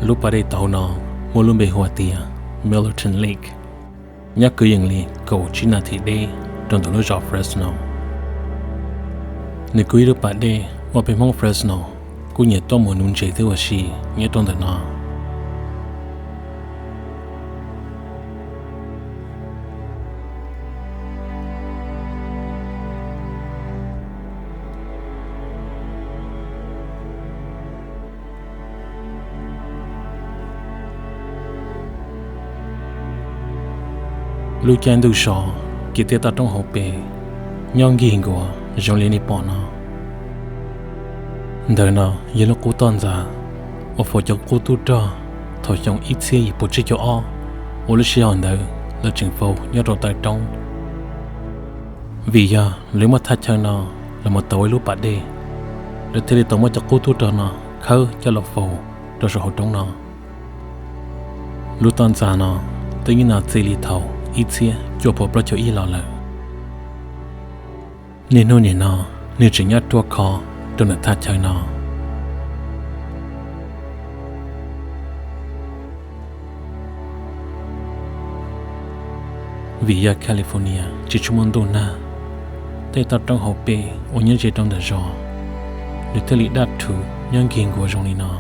Lub pas dej tauv no muaj lub npe hu tias Millerton Lake, nyob kwv yees li kaum tsib nas this deb rau ntawm lub zos Fresno. Nws kuj ib lub pas dej uas peb Hmoob Fresno kuj nyiam tuaj mus nuv ntses thiab ua si nyob rau ntawm no. Lub caij ntuj so, kev tiaj toj roob hauv pes nyob nkig nkuas zoo li nej pom no. Ntawm no yog lub qub toj ntxas uas faus cov qub tub rog thaum xyoo ib txhiab yim pua tsib caug ob, uas lub sij hawm ntawd lawv tseem faus nyob rau taw roob. Vim yog lawv muaj thaj chaw no los mus tau ib lub pas dej, lawv thiaj li tau muab cov qub tub rog no khawb coj los faus rau saum hauv roob no. Lub toj ntxas no twb nyob no txij li thaum ib txhiab cuaj pua plaub caug ib los lawm. Niaj hnub nim no nws tseem nyob ruaj khov rau ntawm thaj chaw no. Vim yog California tsis tshua muaj ntuj nag, tej toj roob hauv pes uas nyob ze rau ntawm zos, nws thiaj li daj rhuv nyob nkig nkuas zoo li no.